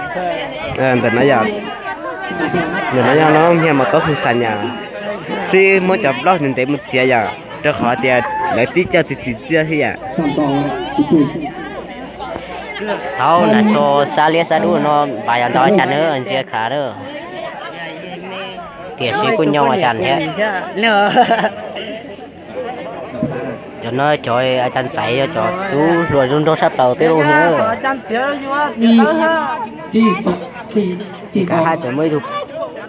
Ntawm no yog, ntawm no yog no nyiag mos taub hu xas nyas, xib muab cov plaub ntev ntev mus txiav yom, rau qhov tias lawv tib co txiv txiv txiaj thiab yom. Thaum nram xo xab liab xab dub no npaj yog ntau cas na, ntsia khav na. Tiam sis kuj nyoo cas thiab. Cov no cov a cas ntxaiv yog cov tub hluas zoo nraug sab plaws peb lub hia. Kav haj tseem muaj ib tug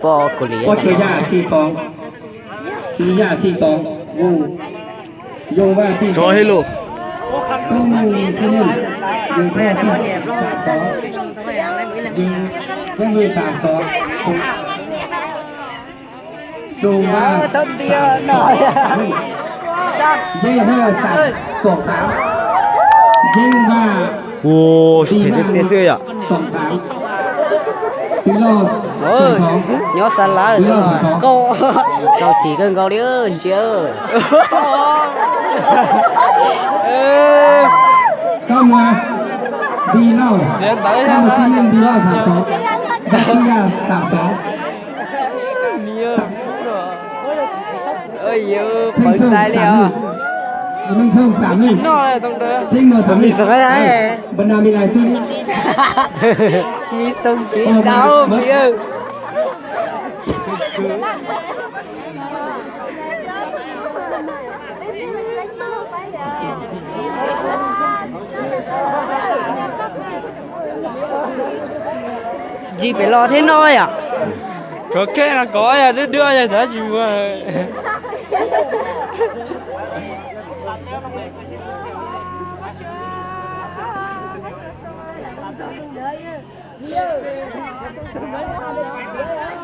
poj Kaus Lim. Rov hib lus. Ua, phem tiag tiag xwb yom. Nyob xa lawm, txaus chim kawg nkaus li ntsia. Pawv tais li os. Noj li xwb. Mi xoo tsis dau mi. Tsis pem los thiab no yom. Tsov kheej no kov yog dub dub yog xav tsis muag.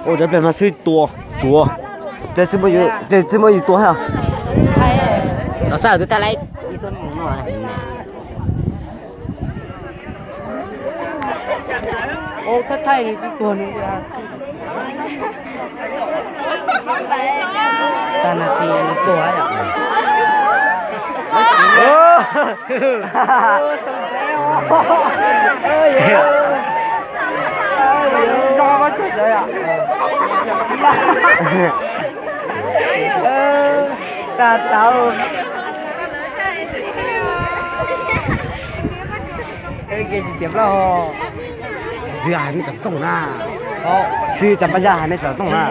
Ua cov pliag mas xwb tua, tsuav pliag xwb muab yus tua ha. Txog sab twb tag lawm. Tag tau. Tsis tias plaub. Xwb hais nej cov xov tooj na. Xwb cas pab yaj hais nej cov xov tooj na.